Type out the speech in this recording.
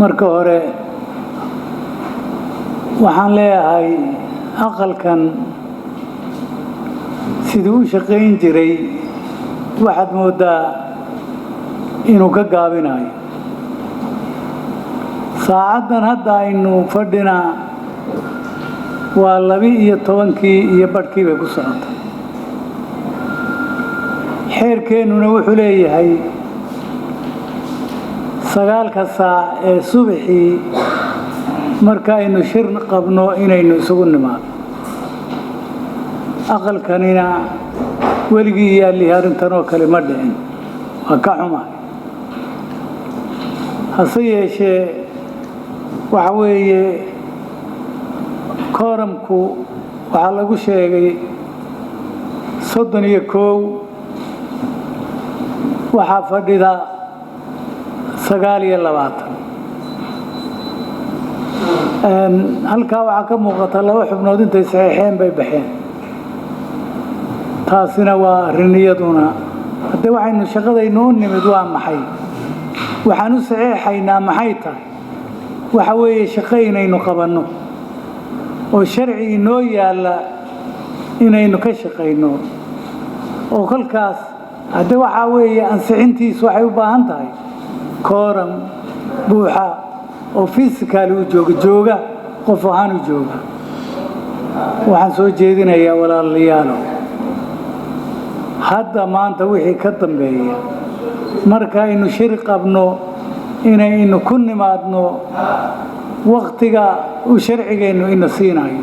Marka hore waxaan leeyahay, aqalkan siduu u shaqayn jiray waxaad mooddaa inuu ka gaabinayo. Saacaddan hadda aynu fadhinaa waa 12-kii iyo badhkii bay ku socota. Xeerkeennuna wuxuu leeyahay 9-ka saac ee subaxii marka aynu shir qabno inaynu isugu nimaado. Aqalkanina weligii yaallihi arrintan oo kale ma dhicin, waa ka xumahay. Hase yeeshee, waxa weeye quorumku waxaa lagu sheegay 31, waxaa fadhida 29. Halkaa waxaa ka muuqata laba xubnood intay saxiixeen bay baxeen. Taasina waa arrin iyaduna. Haddee waxaynu shaqadaynu u nimid waa maxay? Waxaan u saxiixaynaa maxay tahay? Waxa weeye shaqo inaynu qabanno oo sharci inoo yaalla inaynu ka shaqayno, oo kolkaas hadde waxaa weeye ansixintiisu waxay u baahan tahay quorum buuxa oo physically u jooga, jooga, qof ahaan u jooga. Waxaan soo jeedinayaa, walaalayaalo, hadda maanta wixii ka dambeeya markaaynu shir qabno inaynu ku nimaadno wakhtiga uu sharcigeennu ina siinayo.